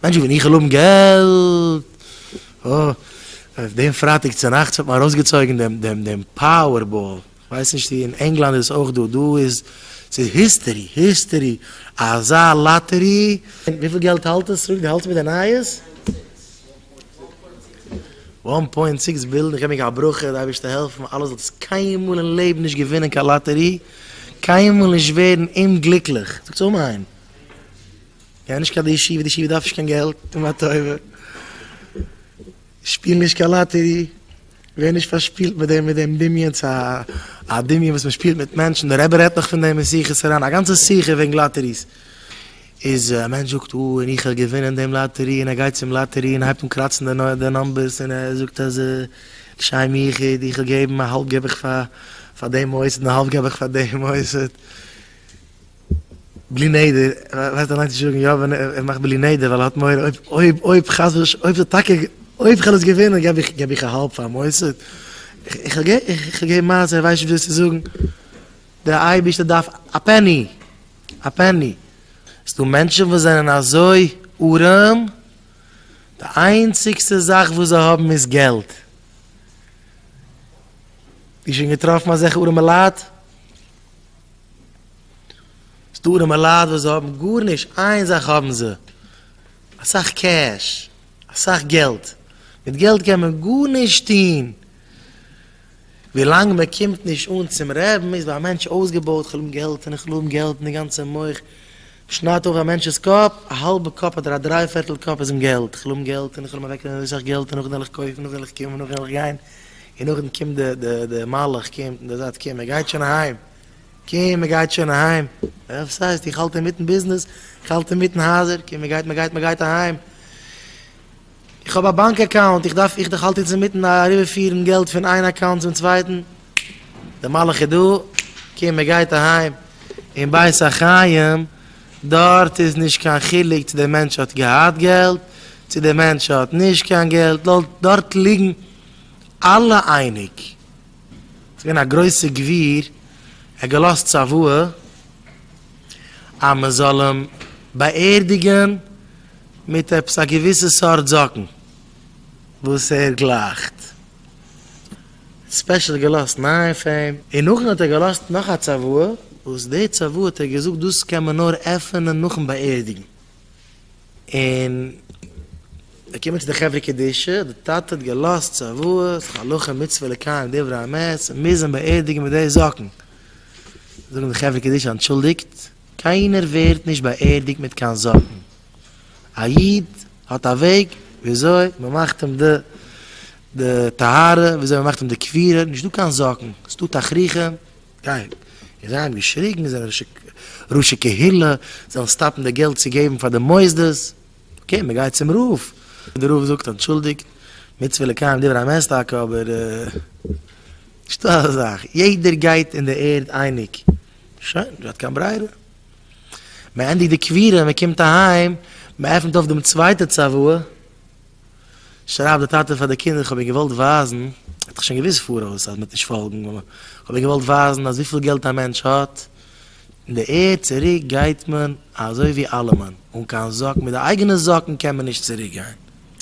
מענטש ווען איך וועל האבן געלט, אה, דעם פרייטאג צונאכטס האט מען ארויסגעצויגן דעם דעם דעם פאוער באל, כ'ווייס נישט צו אין ענגלאנד איז עס אויך דא, דא איז ס'איז היסטערי, היסטערי, אזא לאטערי. וויפיל געלט האלט עס? דו האלטסט מיט די נייעס? one point six billion, איך געב ענק א ברכה, די אייבערשטער העלפן אלע זאלטס קיינמאל אין לעבן נישט געווינען קיין לאטערי, קיינמאל נישט ווערן אומגליקליך, זאגטס אמן. גיי נישט קיין די ישיבה, די ישיבה דארף נישט קיין געלט, טו מיר א טובה, שפיל נישט קיין לאטערי, ווער נישט פארשפילט מיט דעם מיט דעם דמיון, ס'איז א דמיון וואס מען שפילט מיט מענטשן, דער רבי רעדט נאך פון דעם אין שיחות הר"ן, א גאנצע שיחה וועגן לאטעריס, איז א מענטש זאגט אה און איך וועל געווינען דעם לאטערי, און ער גייט צום לאטערי און הייבט אן קראצן די numbers און ער זאגט אז לשם יחוד איך וועל געבן א האלב געב איך פאר פאר דעם מוסד און א האלב געב איך פאר דעם מוסד. בלי נדר, ער ווייסט אליינס נישט זאגן יא ווען ער מאכט בלי נדר ווייל ער האט מורא אויב אויב אויב חס ושלום אויב ס'וועט טאקע אויב כ'וועל עס געווינען געב איך געב איך א האלב פאר מוסד, איך וועל איך וועל געבן מעשר ער ווייסט נישט וויאזוי צו זאגן, דער אייבערשטער דארף א פעני, א פעני, ס'דא מענטשן וואס זענען אזוי ארעם, די איינציגסטע זאך וואס זיי האבן איז געלט, דו שוין געטראפן אזעלכע ארעמע לייט? ס'דא ארעמע לייט וואס זיי האבן גארנישט, איין זאך האבן זיי, אסאך cash, אסאך געלט, מיט געלט קען מען גארנישט טון, ווילאנג מען קומט נישט אן צום רעבן איז ביי א מענטש אויסגעבויט כ'וויל האבן געלט און כ'וויל האבן געלט און די גאנצע מח שניידט אויף א מענטש'ס קאפ, א האלבע קאפ אדער א דריי פערטל קאפ איז אים געלט, כ'וויל האבן געלט און כ'וויל אוועקנעמען אזוי סאך געלט און נאכדעם וועל איך קויפן, נאכדעם וועל איך קומען, נאכדעם וועל איך גיין, און נאכדעם קומט די די די מלאך קומט און דער זייט קום מען גייט שוין אהיים. קום מען גייט שוין אהיים, וואס הייסט איך האלט אינמיטן ביזנעס, איך האלט אינמיטן הייזער, קום מען גייט מען גייט מען גייט אהיים, איך האב א באנק account, איך דארף איך האלט יעצט אינמיטן אריבערפירן געלט פון איין account צום צווייטן, דער מלאך איז דא, קום מען גייט אהיים, אין בית החיים, דארט איז נישט קיין חילוק צו דער מענטש האט געהאט געלט, צו דער מענטש האט נישט קיין געלט, דארט ליגן אלע אייניג. ס'איז געווען א גרויסע גביר, ער האט געלאזט צוואה אז מען זאל אים באערדיגען מיט עפעס א געוויסע סארט זאקן וואס ער גלייכט, special געלאזט נייען פאר אים, און נאכדעם האט ער געלאזט נאך א צוואה, וואס די צוואה האט ער געזאגט דאס קען מען נאר עפענען נאכן באערדיגן. און זיי קומען צו די חברה קדישא, די טאטע האט געלאזט צוואה, ס'איז הלכה מצוה לקיים דברי המת, מוז אים באערדיגן מיט די זאקן. זאגן די חברה קדישא אנטשולדיגט, קיינער ווערט נישט באערדיגט מיט קיין זאקן, א איד האט א וועג וויאזוי מען מאכט אים די די טהרה, וויאזוי מען מאכט אים די קבירה, נישטא קיין זאקן, ס'דא תכריכים. גיין. און זיי האבן געשריגן, זיי זענען ראשי קהילה, זיי זאלן stop ן די געלט צו געבן פאר די מוסדות. okay, מען גייט צום רב. דער רב זאגט, אנטשולדיגט, מצוה לקיים דברי המת טאקע, אבער נישטא אזא זאך, יעדער גייט אין די ערד אייניג. שוין, נישט געהאט קיין ברירה. מען ענדיגט די קבירה, מען קומט אהיים, מען עפנט אויף דעם צווייטע צוואה, שרייבט די טאטע פאר די קינדער, איך האב איר געוואלט ווייזן, ער האט דאך שוין געוואוסט פאראויס אז מ'וועט נישט פאלגן, אבער איך האב איר געוואלט ווייזן אז וויפיל געלט א מענטש האט, אין די ערד צוריק גייט מען אזוי ווי אלעמען, אן קיין זאקן, מיט די אייגענע זאקן קען מען נישט צוריק גיין.